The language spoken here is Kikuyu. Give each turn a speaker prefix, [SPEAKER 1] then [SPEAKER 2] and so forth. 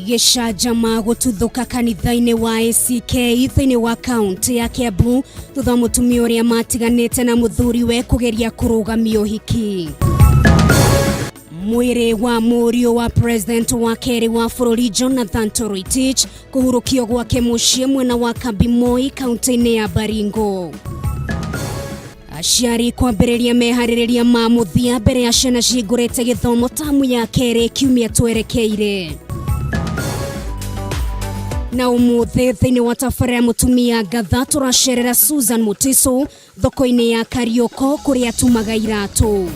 [SPEAKER 1] Gĩcanjama gũtuthũka kanitha-inĩ wa ACK thĩinĩ wa kaũntĩ ya Kiambu thutha wa mũtumia ũrĩa matiganĩte na mũthuriwe kũgeria kũrũgamia ũhiki. Mwĩrĩ wa mũriũ wa president wa kerĩ wa bũrũri Jonathan Toroitich kũhurũkio gwake mũciĩ mwena wa Kambimoi kaũntĩ-inĩ ya Baringo. Aciari kwambĩrĩria meharĩrĩria ma mũthia mbere ya ciana cihingũrĩte gĩthomo tamu ya kerĩ kiumia twerekeire. Na ũmũthĩ thĩinĩ wa tabarĩra ya mũtumia ngatha tũracerera Susan Mutiso thoko-inĩ ya Karioko kũrĩa atumaga iratũ.